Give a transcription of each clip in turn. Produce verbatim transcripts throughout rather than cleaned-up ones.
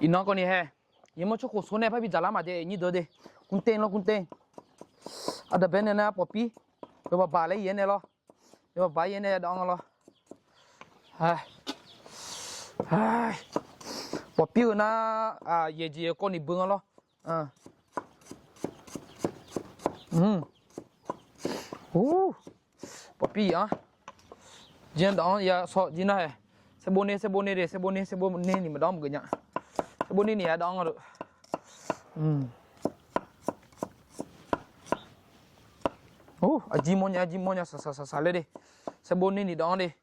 Iqnan kawvni hae, yaermawr tsawrkhof sor nae parbi dzaqlar maqjav nyir deuq de. Kurteng lawr kurteng. Aqdaq bae nae nar pawqpir, yawbaq baq laer yaer nae lawr. Yawbaq baq yaer nae yadawv nga lawr. Pawqpir-eu nar, yaeq jeq kawvni beu nga lawr. Pawqpir-anr jir-anr dawv-anr ya sawr jir nar hae. Saerbov ne, saerbov ne de, saerbov ne, saerbov ne ni maqdawv-anr maqgeuf nya. Saerbov ne ni yadawv nga lawr. Aqjir mawrnya, aqjir mawrnya saqsaq saqsaq laer de. Saerbov ne ni dawv-anr de.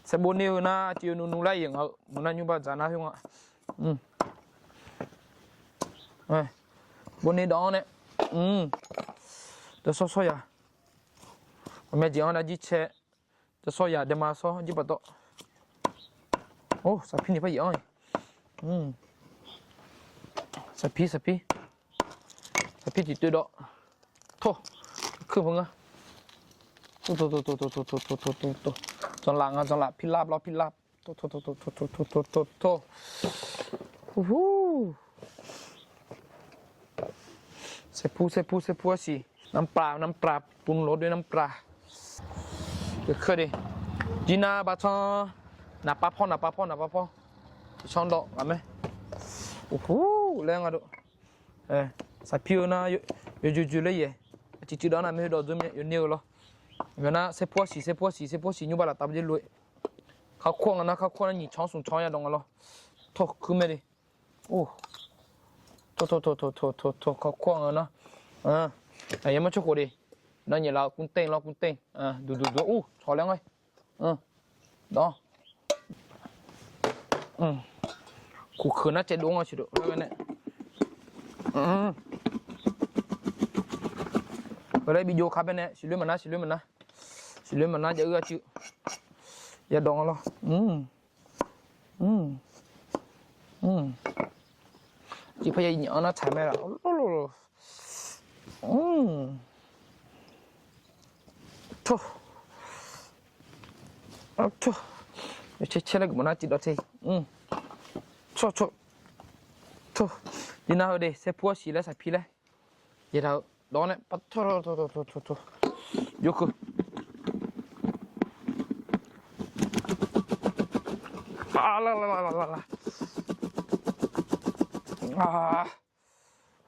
Saerbov ne-eu nar tiv-eu nuqnuq laer yaeq nga-eu maqnar nymrba dzaq nar khoer nga. Bov ne dawv-anr nae, dawv sawr sawr ya. Aqmya jeq-anr nar jir cae, dawv sawr ya daema sawr jir paftawf. Or saqpir ni par yaeq-anr. Saqpir saqpir, saqpir tiq toev dawv. Tor, kuir beu nga. Tor tor tor tor tor tor tor tor tor tor. Janlaf nga janlaf, pirlar lawr pirlar. Tor tor tor tor tor tor tor tor tor. Saerpur saerpur saerpur arsiq. น้ำปลา น้ำปลา ปรุงรสด้วยน้ำปลา Jir nar baqcan, naqpav pawr naqpav pawr naqpav pawr. Tiqcanr dawv ghaq mae. Oqhur laer nga dov. Saqpir-eu nar yawjoe joe laer yaeq. Aqciv civ dawv nar mae heudawv dzeur myav yawner-eu lawr. Ngaq nar saerpur arsiq saerpur arsiq saerpur arsiq nymrba laftav bajer lof-aer. Kakawr nga nar kakawr nar nyiq canr smq canr yadawv nga lawr. Tawr kuir mae de. Or, tor tor tor tor tor tor kakawr nga nar. Yaermawr tsawrkhof de. Nar nyaef laf-eu kurteng lawr kurteng. Duqduq duq ur cawq laer nga. Dawv-anr. Kuqkeuq nar caevdov nga siqdov laer nae. Laer bi jov kar bae nae siqloer maqnar siqloer maqnar. Siqloer maqnar jav-eu aqciv. Yadawv nga lawr. Aqciv parya nyiq-anr nar tsaq mae laf. Tor. Tor. Caer caer laer geufmawf nar civ dawv te. Tor tor. Tor. Jir nar heu de saerpur arsiq laer saqpir laer. Yaeq taq-eu dawv nae par tor tor tor tor tor. Jov keuv. Aqlaqlaqlaqlaq.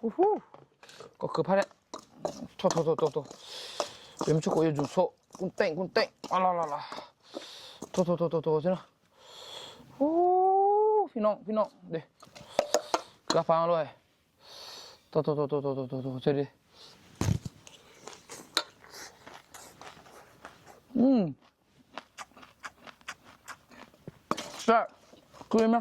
Aqhur. Kawv keuv par nae. Tor tor tor tor tor. Yaermawr tsawrkhof yawjuq sawr. Kurteng kurteng. Aqlaqlaqlaq. Tor tor tor tor tor. Hur, pirnawr pirnawr de. Keuv-a paq-anr lor-ae. Tor tor tor tor tor tor tor de. Sar, kuir ma.